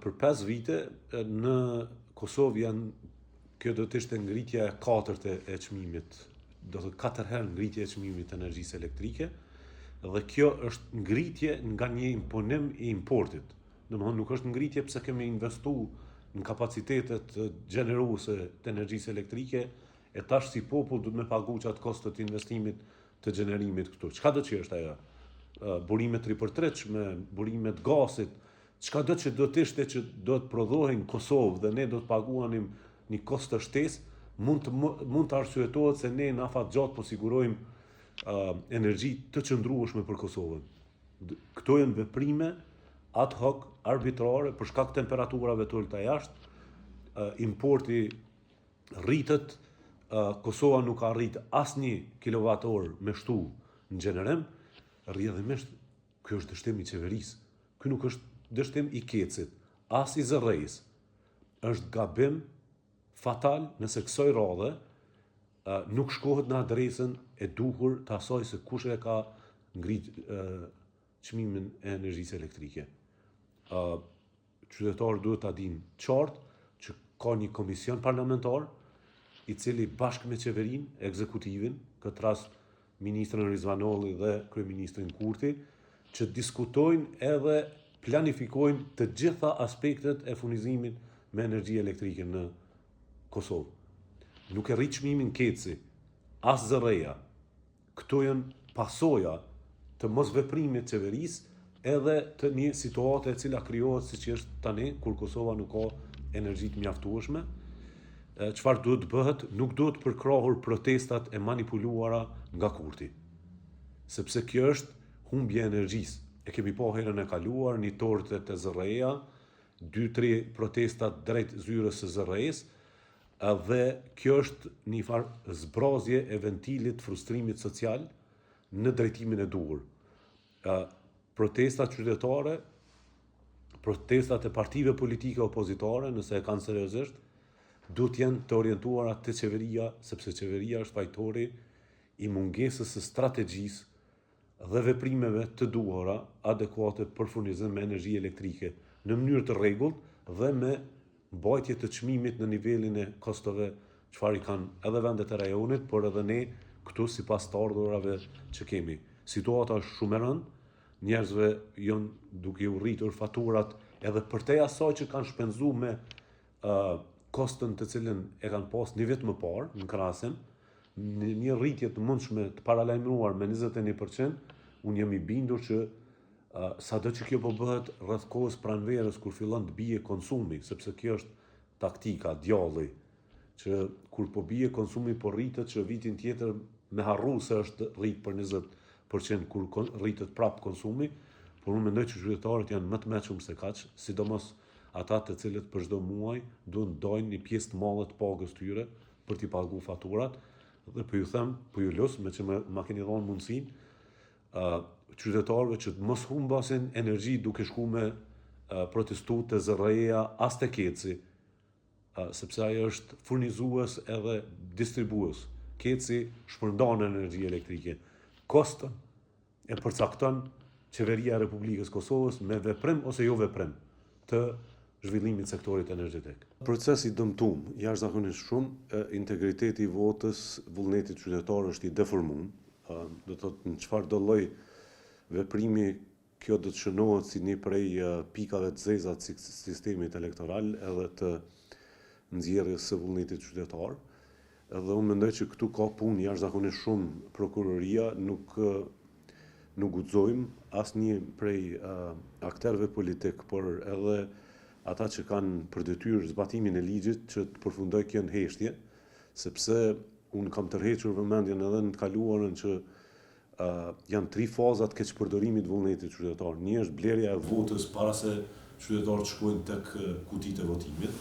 Për 5 vite në Kosovë janë kjo do të ishte ngritja e katërt e çmimit, do të thotë katër herë ngritje e çmimit të energjisë elektrike dhe kjo është ngritje nga një imponim i importit. Domethënë nuk është ngritje pse kemi investu në kapacitetet gjeneruese të energjisë elektrike e tash si popull duhet me pagu qatë kosto të investimit të gjenerimit këtu. Çka do që është ajo? Burime të ripërtritshme, burime të gazit, çka do që do të ishte që do të prodhohej në Kosovë dhe ne do të paguanim një kosto shtesë, mund të mund të arsyetohet se ne në afat gjatë po sigurojmë uh, energji të qëndrueshme për Kosovën. Këto janë veprime ad hoc, arbitrare, për shkak të temperaturave të ulëta jashtë, importi rritet, Kosova nuk ka arrit asnjë kilovat orë me shtu në gjenerim, rrjedhimisht ky është dështim i qeverisë. Ky nuk është dështim i KEDS-it, as i ZRRE-së. Është gabim fatal nëse kësaj radhe nuk shkohet në adresën e duhur të asaj se kush e ka ngrit çmimin e energjisë elektrike. Qytetarët duhet ta dinë qartë që ka një komision parlamentar i cili bashkë me qeverinë, ekzekutivin, këtë rast ministrin Rizvanolli dhe kryeministrin Kurti, që diskutojnë edhe planifikojnë të gjitha aspektet e furnizimit me energji elektrike në Kosovë. Nuk e rrit çmimin KEDS-i, as ZRRE-ja. Këto janë pasoja të mosveprimit të qeverisë edhe të një situate e cila krijohet siç është tani kur Kosova nuk ka energji të mjaftueshme. Çfarë duhet të bëhet? Nuk duhet përkrahur protestat e manipuluara nga Kurti. Sepse kjo është humbje e energjisë. E kemi pa herën e kaluar, një torte te ZRRE-ja, 2-3 protesta drejt zyrës së ZRRE-së, Dhe kjo është një farë zbrazje e ventilit të frustrimit social në drejtimin e duhur. Protestat qytetare, protestat e partive politike opozitare, nëse e kanë seriozisht, duhet të jenë të orientuara te qeveria, sepse qeveria është fajtori i mungesës së strategjisë dhe veprimeve të duhura adekuate për furnizim me energji elektrike në mënyrë të rregullt dhe me mbajtje të çmimit në nivelin e kostove çfarë i kanë edhe vendet e rajonit, por edhe ne këtu sipas të ardhurave që kemi. Situata është shumë e rëndë, njerëzve janë duke u rritur faturat edhe përtej asaj që kanë shpenzu me uh, kostën të cilën e kanë pas një vit më parë në krahasim, në një rritje të mundshme të paralajmëruar me 21%, unë jam i bindur që uh, sado që kjo po bëhet rreth kohës pranverës kur fillon të bie konsumi, sepse kjo është taktika, djalli, që kur po bie konsumi po rritet që vitin tjetër me harru se është rrit për 20% kur rritet prap konsumi, por unë mendoj që qytetarët janë më të mençur se kaq, sidomos ata të cilët për çdo muaj duhen dajnë një pjesë të madhe të pagës tyre për t'i pagu faturat dhe po ju them, po ju lus, me që më, ma keni dhënë mundësinë, uh, qytetarëve që të mos humbasin energji duke shku me uh, protestu te ZRRE-ja as te KEDS-i, uh, sepse ai është furnizues edhe distribues. KEDS-i shpërndan energji elektrike. Koston e përcakton Qeveria e Republikës Kosovës me veprim ose jo veprim të zhvillimit sektorit energjetik. Proces i dëmtum, jashtëzakonisht shumë, integriteti i votës, vullnetit qytetar është i deformum, do të thotë në çfarëdo lloj veprimi kjo do të shënohet si një prej pikave të zeza të sistemit elektoral edhe të nxjerrjes së vullnetit qytetar. Edhe unë mendoj që këtu ka punë jashtëzakonisht shumë prokuroria, nuk nuk guxojmë asnjë prej uh, akterëve politik, por edhe ata që kanë për detyrë zbatimin e ligjit që të përfundojë kjo në heshtje, sepse unë kam tërhequr vëmendjen edhe në të kaluarën që Janë tri faza të keqpërdorimit të vullnetit qytetar. Një është blerja e votës para se qytetarët të shkojnë tek kutitë e votimit,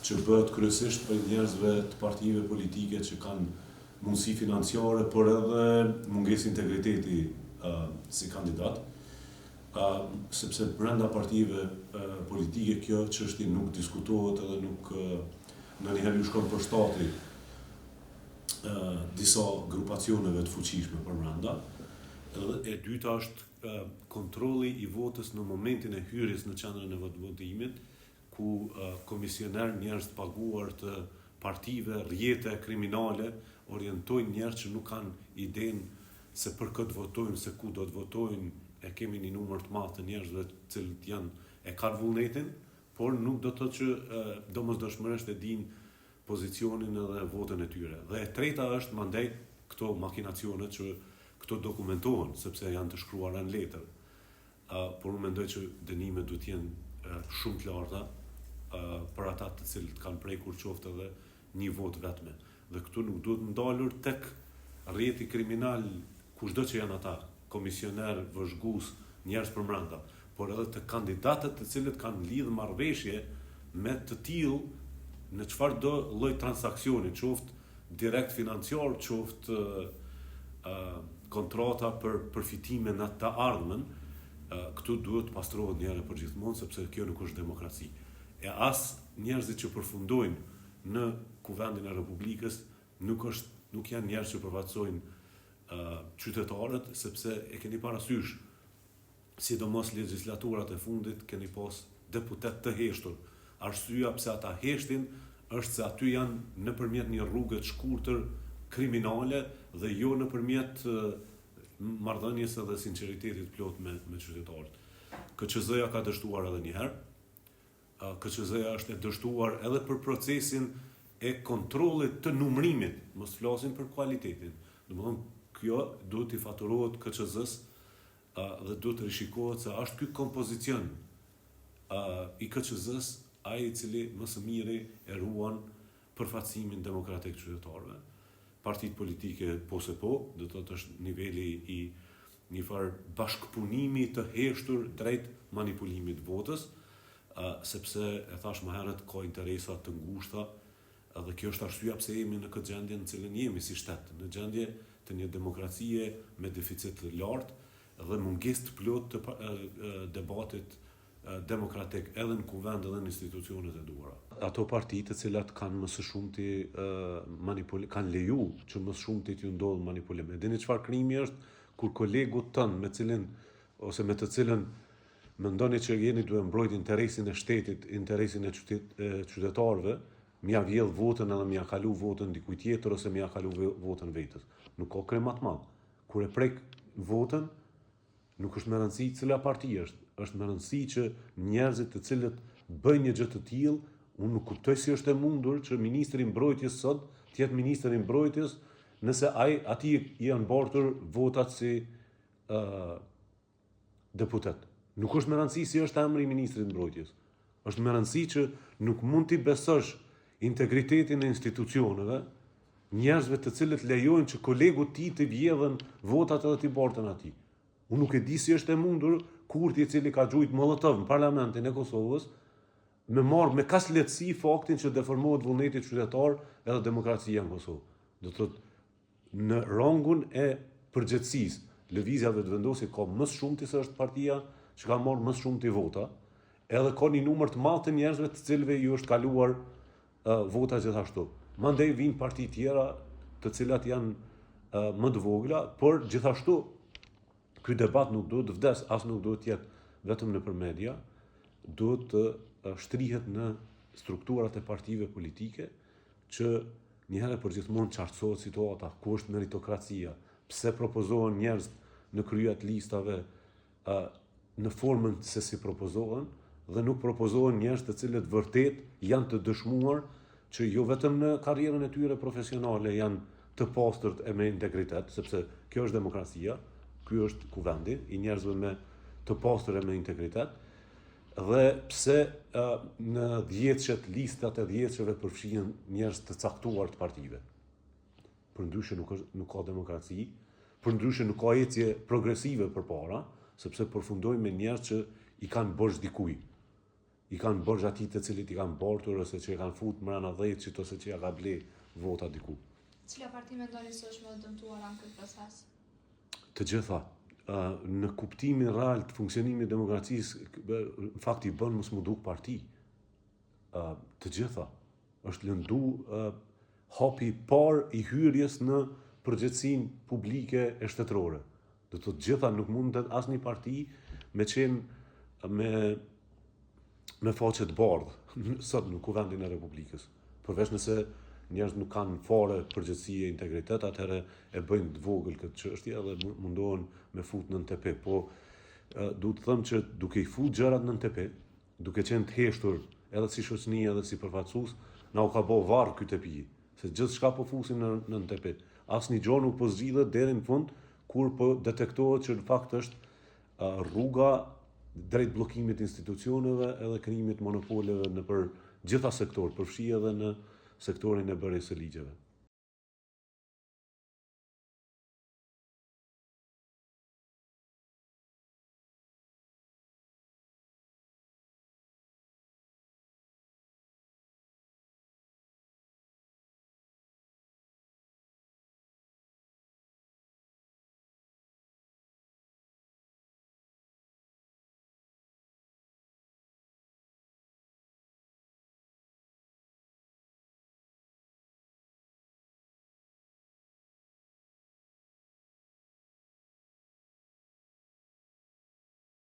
që bëhet kryesisht prej njerëzve të partive politike që kanë mundësi financiare, por edhe mungesë integriteti si kandidat, sepse brenda partive politike kjo çështje nuk diskutohet edhe nuk ndonjëherë ju shkon për shtati disa grupacioneve të fuqishme përbrenda. Edhe e dyta është kontrolli i votës në momentin e hyrjes në qendrën e votimit, Ku komisionerë, njerëz të paguar të partive, rrjete kriminale orientojnë njerëz që nuk kanë idenë se për kë të votojnë, se ku do të votojnë, e kemi një numër të madh të njerëzve të cilët janë e kanë vullnetin, por nuk do të thotë që domosdoshmërisht e dinë pozicionin edhe votën e tyre. Dhe e treta është mandej këto makinacione që këto dokumentohen, sepse janë të shkruara në letër. Por unë mendoj që dënimet duhet të jenë shumë të larta për ata të cilët kanë prekur qoftë edhe një votë vetme. Dhe këtu nuk duhet ndalur tek rrjeti kriminal kushdo që janë ata, komisionerë, vëzhgues, njerëz përmbrenda, por edhe te kandidatët të cilët kanë lidhë marrëveshje me të tillë në çfarëdo lloj transaksioni, qoftë direkt financiar, qoftë kontrata për përfitime në të ardhmen, këtu duhet të pastrohet një herë përgjithmonë, sepse kjo nuk është demokraci. E as njerëzit që përfundojnë në Kuvendin e Republikës nuk është nuk janë njerëz që përfaqësojnë qytetarët, sepse e keni parasysh sidomos legjislaturat e fundit keni pas deputetë të heshtur. Arsyeja pse ata heshtin është se aty janë nëpërmjet një rruge të shkurtër kriminale dhe jo nëpërmjet marrëdhënies edhe sinqeritetit të plotë me me qytetarët. KQZ-ja ka dështuar edhe një herë. KQZ-ja është e dështuar edhe për procesin e kontrollit të numrimit, mos flasim për kualitetin. Domethënë kjo duhet t'i faturohet KQZ-së dhe duhet të rishikohet se a është ky kompozicion i KQZ-së ai i cili më së miri e ruan përfaqësimin demokratik të qytetarëve. Partitë politike po se po, do të thotë është niveli i një farë bashkëpunimi të heshtur drejt manipulimit të votës, sepse e thashë më herët ka interesa të ngushta Dhe kjo është arsyeja pse jemi në këtë gjendje në të cilën jemi si shtet, në gjendje të një demokracie me deficit të lartë dhe mungesë të plotë të debatit demokratik edhe në Kuvend edhe në institucionet e duhura. Ato parti të cilat kanë më së shumti manipul kanë leju që më së shumti t'ju ndodhë manipulim. E dini çfarë krimi është kur kolegut tënd me cilin ose me të cilën Mendoni që jeni duke mbrojt interesin e shtetit, interesin e qytetarëve, me ja vjedh votën edhe me ja kalu votën dikujt tjetër ose me ja kalu votën vetes. Nuk ka krim ma të madh. Kur e prek votën, nuk është me rëndësi cila parti është, është me rëndësi që njerëzit të cilët bëjnë një gjë të tillë, unë nuk kuptoj si është e mundur që ministri i mbrojtjes sot të jetë ministër i mbrojtjes nëse ai atij i janë bartur votat si ë deputet. Nuk është me rëndësi si është emri i ministrit të mbrojtjes. Është me rëndësi që nuk mund t'i besosh integritetin e institucioneve njerëzve të cilët lejojnë që kolegut tij t'i vjedhën votat edhe t'i bartën atij. Unë nuk e di si është e mundur Kurti i cili ka gjujt molotov në parlamentin e Kosovës me marrë me kaq lehtësi faktin që deformohet vullneti qytetar edhe demokracia në Kosovë. Do të thotë Në rangun e përgjegjësisë, Lëvizja Vetëvendosje ka më së shumti se është partia që ka marrë më së shumti vota, edhe ka një numër të madh të njerëzve të cilëve ju është kaluar vota gjithashtu. Mandej vijnë parti tjera të cilat janë më të vogla, por gjithashtu ky debat nuk duhet të vdes, as nuk duhet të jetë vetëm nëpër media, duhet të shtrihet në strukturat e partive politike që një herë e përgjithmonë qartësohet situata, ku është meritokracia, pse propozohen njerëz në krye të listave ë në formën se si propozohen dhe nuk propozohen njerëz të cilët vërtet janë të dëshmuar që jo vetëm në karrierën e tyre profesionale janë të pastërt e me integritet, sepse kjo është demokracia, ky është kuvendi i njerëzve me të pastër e me integritet, Dhe pse në dhjetëshet, listat e dhjetësheve përfshihen njerëz të caktuar të partive. Përndryshe nuk është nuk ka demokraci, përndryshe nuk ka ecje progresive përpara, sepse përfundojmë me njerëz që i kanë borxh dikujt. I kanë borxh atij të cilit i kanë bartur ose që e kanë fut mrena dhjetëshit ose që ja ka ble vota diku. Cila parti mendoni se është më e dëmtuara në këtë proces? Të gjitha. Në kuptimin real të funksionimit të demokracisë, në fakt i bën mos m'u duk parti. Të gjitha. Është lëndu hapi i parë i hyrjes në përgjegjësinë publike e shtetërore. Do të thotë gjitha nuk mundet asnjë parti me qenë me. me faqe të bardhë sot në Kuvendin e Republikës. Përveç nëse njerëz nuk kanë fare përgjegjësi e integritet, atëherë e bëjnë të vogël këtë çështje edhe mundohen me fut nën tepih. Po du të them që duke i fut gjërat nën tepih, duke qenë të heshtur edhe si shoqëni edhe si përfaqësues, na u ka bo varr ky tepih, se gjithçka po fusim në nën tepih. Asnjë gjë nuk po zgjidhet deri në fund kur po detektohet që në fakt është rruga drejt bllokimit të institucioneve edhe krijimit të monopoleve nëpër gjitha sektorët, përfshi edhe në sektorin e bërjes së ligjeve.